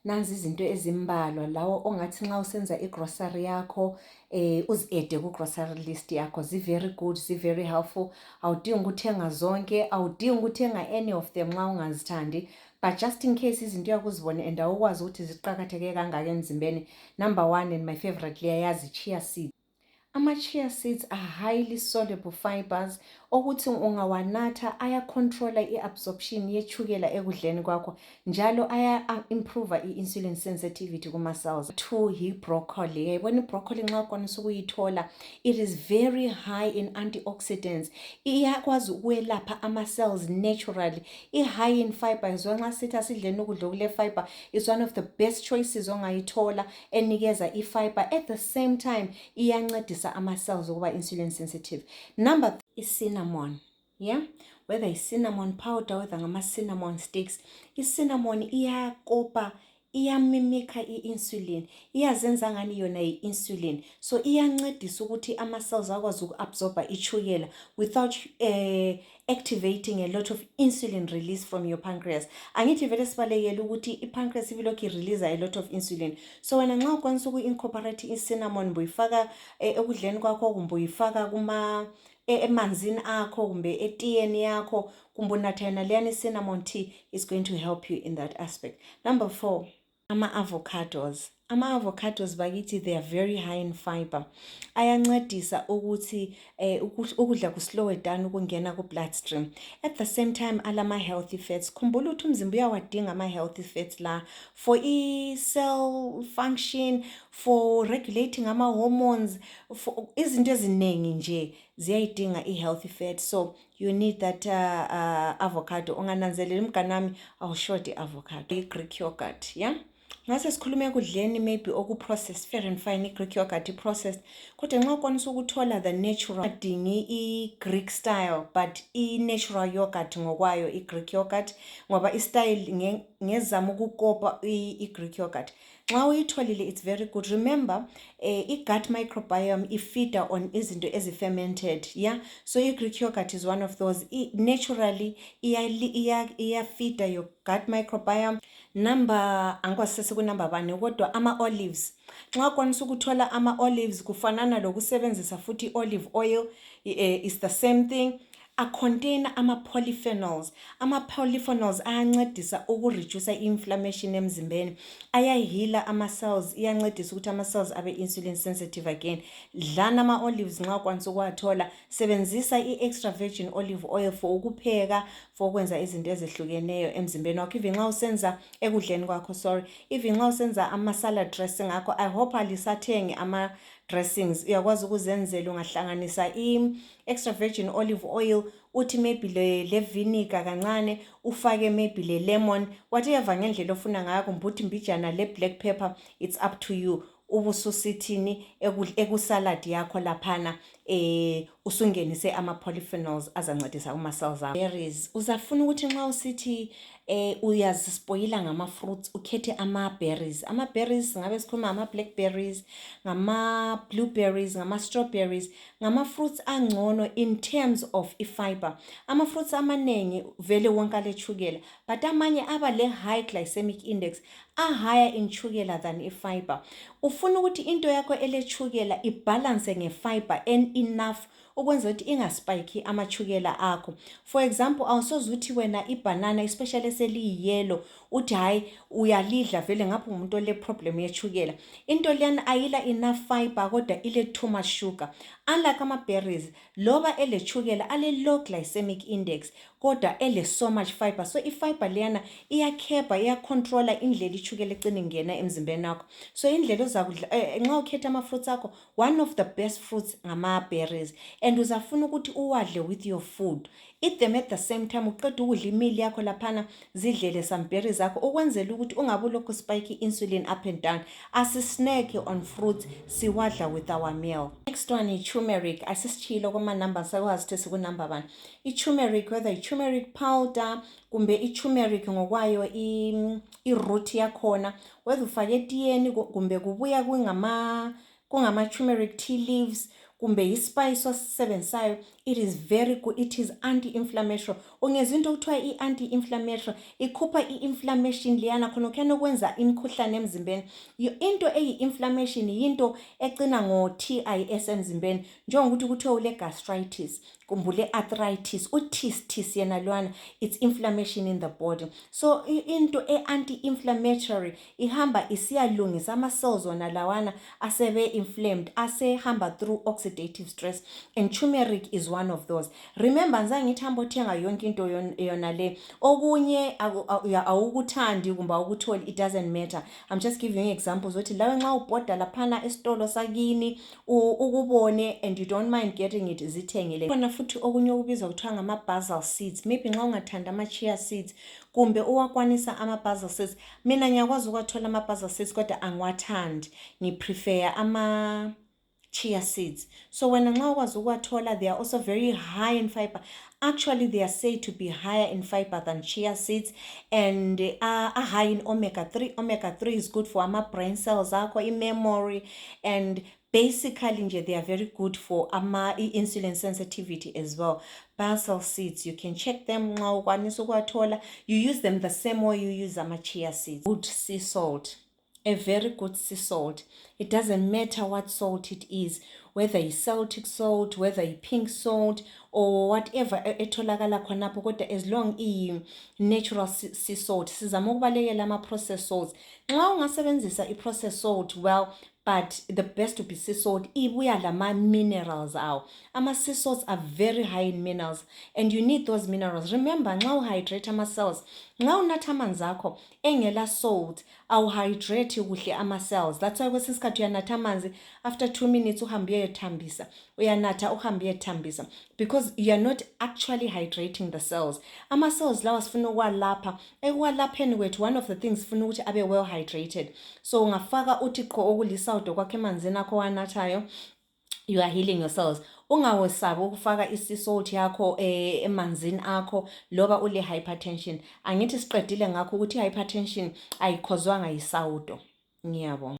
nanzi izinto ezimbalwa lawo ongathi nxa usenza igrocery yakho uzi-ede ku-grocery list yakho. Zi-very good, zi-very helpful. Awudingi ukuthenga zonke, awudingi ukuthenga any of them nxa ungazithandi, but just in case izinto yakuzibone and awukwazi ukuthi ziqakatheke kangaka emzimbeni. Number 1 and my favorite liyayazi chia seeds. Ama-chia seeds are highly soluble fibers ukuthi ungawanatha aya-controla i-absorption yechukela ekudleni kwakho, njalo aya-improve i-insulin sensitivity kuma-cells. 2 yi-broccoli. Yayibona i-broccoli nxa ukwanisa ukuyithola, it is very high in antioxidants. Iyakwazi ukwelapha ama-cells naturally. I-high in fiber, nxa sithi asidleni ukudla okule-fiber, is one of the best choices ongayithola enikeza i-fiber. At the same time, iyancedisa ama-cells ukuba insulin sensitive. Number 3 is cinnamon. Yeah, whether it's cinnamon powder, whether ngama-cinnamon sticks, i-cinnamon iyakopa, iyamimika i-insulin, iyazenza ngani yona i-insulin, so iyancedisa ukuthi ama-cells akwazi uku-absorba ichukela without activating a lot of insulin release from your pancreas. Angithi vele sibalekele ukuthi i-pancreas ibilokhu i-release a lot of insulin, so wena nxa ukwanisa uku-incorporate i-cinnamon buyifaka ekudleni kwakho, kumbe uyifaka emanzini akho, kumbe etiyeni yakho, kumbe unatha yona leyana cinnamon tea, is going to help you in that aspect. Number 4, ama-avocados. Ama-avocados bakithi, they are very high in fiber. Ayancedisa ukuthi ukudla kuslowe down ukungena ku-bloodstream. At the same time, alama-healthy fats. Khumbula ukuthi umzimba uyawadinga ama-healthy fats la for i-cell function, for regulating ama-hormones, for izinto eziningi nje ziyayidinga i-healthy fats. So you need that avocado. Ungananzelela mnganami, awushort i-avocado. I-Greek yogurt, yeah? Ngase sikhulume ekudleni maybe oku-processed, fair and fine, i-Greek yogurt i-processed. Kodwa nxa ukwanisa ukuthola the natural, adingi i-Greek style, but i-natural yogurt ngokwayo, i-Greek yogurt, ngoba i-style ngezama ukukopa i-Greek yogurt. Nxa uyitholile, it's very good. Remember, i-gut microbiome ifeeder on izinto ezi-fermented, yeah? So i-Greek yogurt is one of those. Naturally, iya-feeder your gut microbiome. Angikwasese kunumber 1, kodwa ama-olives. Nxa ukwanisa ukuthola ama-olives, kufanana lokusebenzisa futhi olive oil, is the same thing. A-contain ama-polyphenols. Ama-polyphenols ayancedisa ukureduce i-inflammation emzimbeni. Ayahila ama-cells, iyancedisa ukuthi ama-cells abe insulin sensitive again. Dlana ama-olives nxa ukwanisa ukuwathola. Sebenzisa i-extra virgin olive oil for ukupheka, for ukwenza izinto ezehlukeneyo emzimbeni wakho. Even nxa usenza ekudleni kwakho, even nxa usenza ama-salad dressing akho, I hope alisathenge ama-dressings. Uyakwazi ukuzenzela, ungahlanganisa extra virgin olive oil, uthi maybe le vinegar kancane, ufake maybe le lemon, whatever ngendlela ofuna ngayo, kumbe uthi mbijana le black pepper, it's up to you. Ubususithini ekusalad yakho laphana, usungenise ama-polyphenols azancedisa kuma-cells akho. Berries, uzafuna ukuthi nxa usithi uyazispoila ngama-fruits, ukhethe ama-berries. Ama-berries ngabe sikhuluma ngama-blackberries, ngama-blueberries, ngama-strawberries, ngama-fruits angcono in terms of i-fiber. Ama-fruits amaningi vele wonke alechukela, but amanye aba le-high glycemic index, higher in chukela than i-fiber. Ufuna ukuthi into yakho elechukela ibalance nge-fiber and enough ukwenza ukuthi ingaspike amachukela akho. For example, awusoze uthi wena ibanana, especially eseli-yellow, uthi hayi uyalidla vele ngapha umuntu ole problem yechukela. Into leyana ayila enough fiber, kodwa ile too much sugar. Unlike ama-berries, loba elechukela ale low glycemic index, kodwa ele so much fiber. So i-fiber leyana iyakhepha, iyacontrola indlela ichukela ecine ingena emzimbeni wakho. So indlela ozakudla nxa ukhetha ama-fruits akho, one of the best fruits ngama-berries, and uzafuna ukuthi uwadle with your food. Eat them at the same time. Uqeda ukudla imili yakho laphana, zidlele some berries akho, ukwenzela ukuthi ungabe lokhu spike insulin up and down. Asi-snack on fruits, siwadla with our meal. Next one is turmeric. Asisichilo kuma-number, sakwazi ukuthi siku-number 1. I-turmeric, whether i-turmeric powder, kumbe i-turmeric ngokwayo i-root yakhona, whether ufake etiyeni, kumbe kubuya kungama-turmeric tea leaves, kumbe i-spice osisebenzisayo, it is very good, it is anti-inflammatory. Ungezinto kuthiwa i-anti-inflammatory ikhupha i-inflammation liyana khona kwenza imikhuhlane emzimbeni. Into eyi-inflammation yinto ecina ngo-TIS emzimbeni, njengokuthi kuthiwa ule gastritis kumbe ule arthritis, tis yena lwana, it's inflammation in the body. So into e-anti-inflammatory ihamba isiyalungisa ama-cells wona lawana asebe inflamed, asehamba through oxidative stress, and turmeric is one of those. Remember nzange ngithi hamba uthenga yonke into yona le, okunye awukuthandi kumbe awukutholi, it doesn't matter. I'm just giving you examples ukuthi lawe nxa ubhoda laphana esitolo sakini ukubone and you don't mind getting it, zithengele. Khona futhi okunye okubizwa kuthiwa ngama-basil seeds. Maybe nxa ungathanda ama-chia seeds kumbe uwakwanisa ama-basil seeds. Mina ngiyakwazi ukwathola ama-basil seeds kodwa angiwathandi, ngiprefer chia seeds. So when nxa ukwazi ukwathola, they are also very high in fiber. Actually, they are said to be higher in fiber than chia seeds, and are high in omega-3. Omega-3 is good for our brain cells, memory, and basically they are very good for insulin sensitivity as well. Basil seeds, you can check them. You use them the same way you use chia seeds. Good sea salt, a very good sea salt. It doesn't matter what salt it is, whether it's Celtic salt, whether it's pink salt, or whatever etholakala khonapho, kodwa as long natural sea salt. Sizama ukubalekela ama-processed salts. Nxa ungasebenzisa i-processed salt, well, but the best to be sea salt, ibuya lama minerals awo. Ama-sea salts are very high in minerals, and you need those minerals. Remember, nxa uhydrate ama-cells, nxa unatha amanzi akho engela salt, awuhydrate kuhle ama-cells. That's why kwesinye isikhathi uyanatha amanzi, after 2 minutes uhambe uyethambisa, uyanatha uhambe uyethambisa, because you are not actually hydrating the cells. Ama-cells lawa sifuna ukwalapha. Ekwalapheni kwethu, one of the things sifuna ukuthi abe well hydrated. So ungafaka uthi qho okulisawudo kwakhe emanzini akho wanathayo, you are healing your cells. Ungawesabi ukufaka i-sea salt yakho emanzini akho loba ule hypertension. Angithi siqedile ngakho ukuthi i-hypertension ayikhozwanga yisawudo. Ngiyabonga.